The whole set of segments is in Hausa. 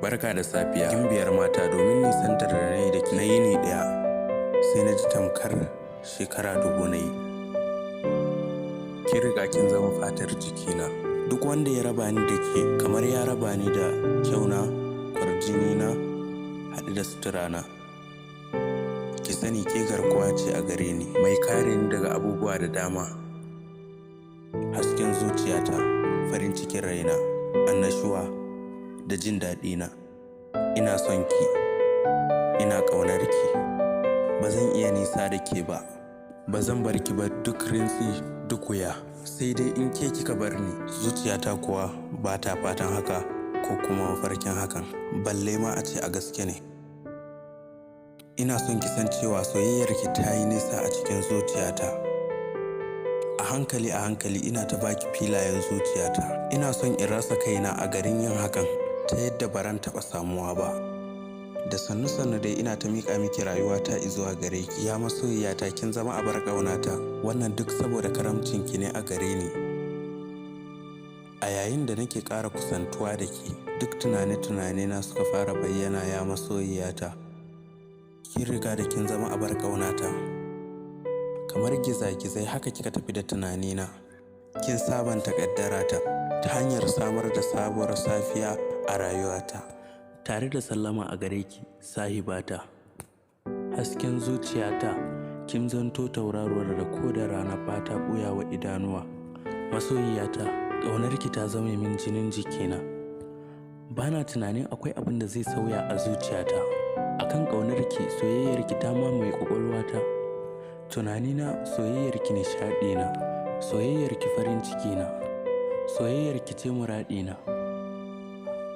Barka da safiya, gimbiyar mata. Domin nisantar da na yi da ke na yini ɗaya, sai na ji tamkar shekara 1000 na yi. Kin riga kin zama fatar jikina. Duk wanda ya raba ni da ke kamar ya raba ni da kyauna, kwarjinina, haɗe da suturana. Ki sani ke garkuwa ce a gare ni, mai kare ni daga abubuwa da dama. Hasken zuciyata, farin cikin raina, annashuwa da jin daɗina. Ina son ki, ina ƙaunar ki. Ba zan iya nisa da ke ba, ba zan bar ki ba duk rintsi duk wuya. Sai dai in ke kika bar ni, zuciyata kuwa ba ta fatan haka ko kuma mafarkin hakan, balle ma a ce a gaske ne. Ina son ki san cewa soyayyarki ta yi nisa a cikin zuciyata. A hankali a hankali ina ta baki filayen zuciyata. Ina son in rasa kaina a garin yin hakan ta yadda baran taɓa samuwa ba. Da sannu-sannu dai ina ta miƙa miki rayuwata izuwa gare ki. Ya masoyiyata, kin zama abar ƙaunata. Wannan duk saboda karamcinki ne a gare ni. A yayin da nake ƙara kusantuwa da ke, duk tunane-tunane na suka fara bayyana, ya masoyiyata. Kin riga da kin zama abar ƙaunata. Kamar gizagizai haka kika tafi da tunanina. Kin sabanta ƙaddarata ta hanyar samar da sabuwar safiya a rayuwata. Tare da sallama a gare ki, sahibata. Hasken zuciyata, kin zanto tauraruwar da ko da rana ba ta ɓuya wa idanuwa. Masoyiyata, ƙaunarki ta zame min jinin jikina. Bana tunanin akwai abin da zai sauya a zuciyata. Akan ƙaunarki, soyayyarki ta mamaye ƙwaƙwalwata. Tunanina, soyayyarki nishaɗina, soyayyarki farin cikina, soyayyarki ce muraɗina.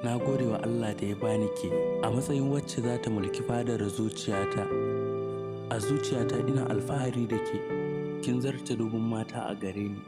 Na gode wa Allah da ya bani ke a matsayin wacce za ta mulki fadar zuciyata. A zuciyata ina alfahari da ke, kin zarce dubun mata a gare ni.